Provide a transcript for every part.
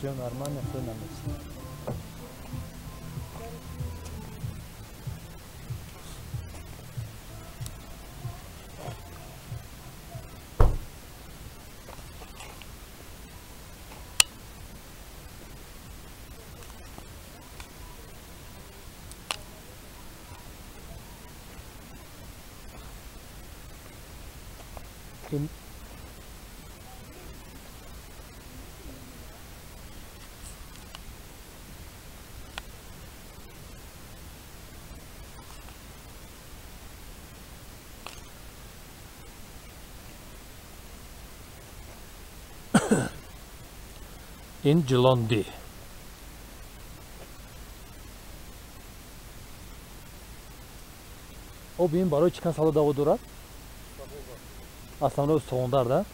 Все нормально, все на месте. Ин Ҷилонди. Об ин барои чӣ касало даво дорад? Аслан устухондар да?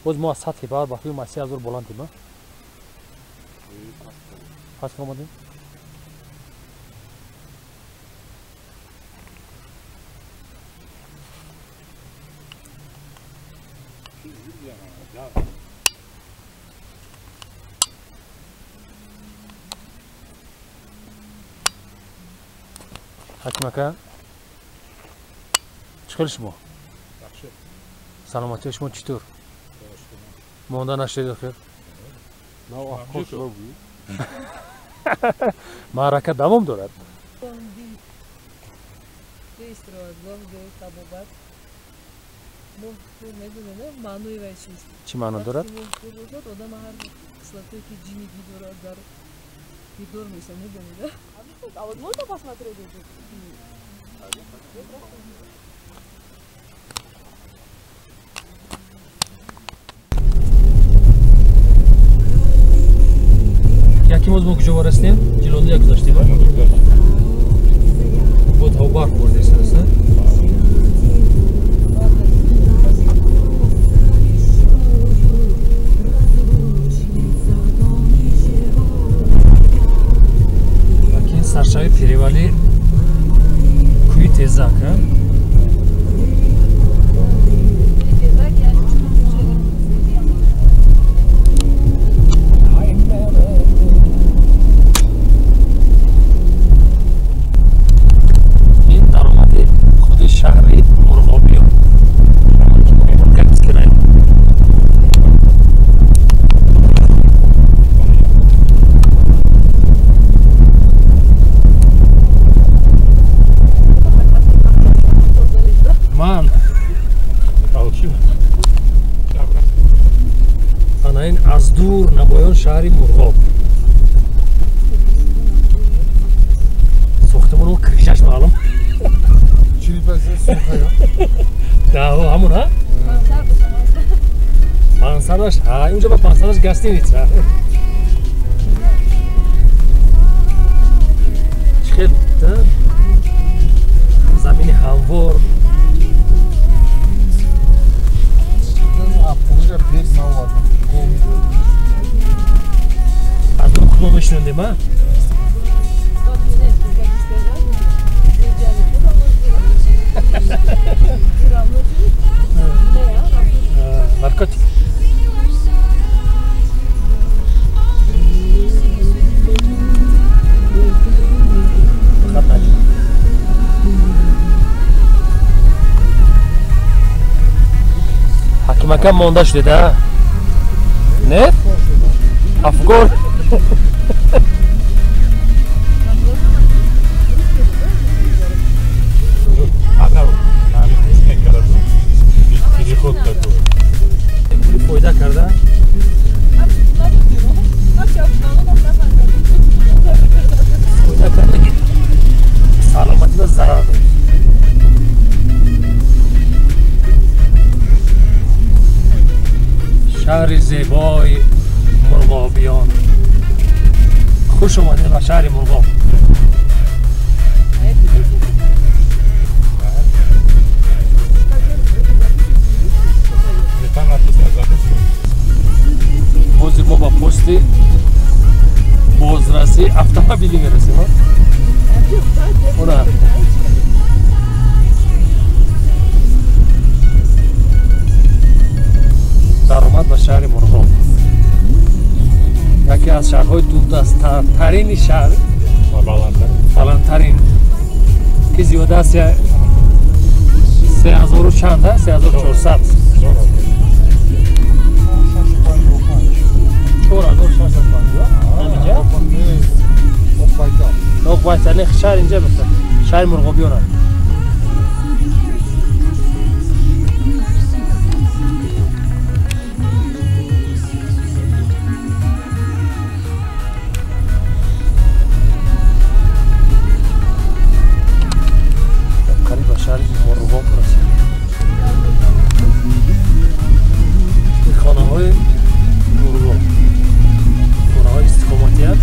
Боз мо аз сатҳи баҳр ба ҳуи 3000 баландем, а? Паст омадем? Ҳаким ака, чӣ хел шумо? Саломатии шумо чӣ тур? Монда нашудед охир? Маърака давом дорад. Чӣ маъно дорад? А вот можно посмотреть? Яким оз мо куҷо варастем? Ҷилондия гузаштем, бо таво барф бурдест, аст? Саршави перевали кӯи Тезак, ин даромади худи шаҳри Мурғобиён. Ман ана ин аз дур намоён шаҳри Мурғоб. Сохтамоно кришаш маълум. Ҳамон ҳа? Мансардаш, ҳа, инҷо ба мансардаш гостиница. Чӣ хел замини ҳамвор. Аз дум худо мешунондем, а? Наркотик. Ҳаким ака монда шудед, а? Не? Афгор. Переход такой. Фойда карда? Фойда карда ки саломатида зарар дорад. Шаҳри зебои Мурғобиён. Хуш омадед ба шаҳри Мурғоб. Ҳозир мо ба пости бозрасии автомобилӣ мерасем. Ҷойҳои дурдасттарини шаҳр баландтарин ки зиёда аст 3000 чанд, 3400, 4650 ҳаминҷа Оқбайтал шаҳр инҷа мехтад, шаҳри Мурғобиён. Қариб ба шаҳри Мурғоб расидем. Хонаҳои Мурғоб, хонаҳои истиқоматианд.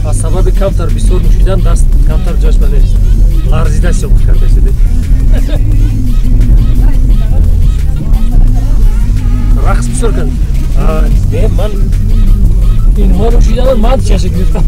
Аз сабаби камтар бисёр нӯшидан даст камтар ҷош ба нест, ларзида съёмка карда шуде. Рақс бисёр кард. Не, ман инҳо нӯшидан, ман чаша гирифтам.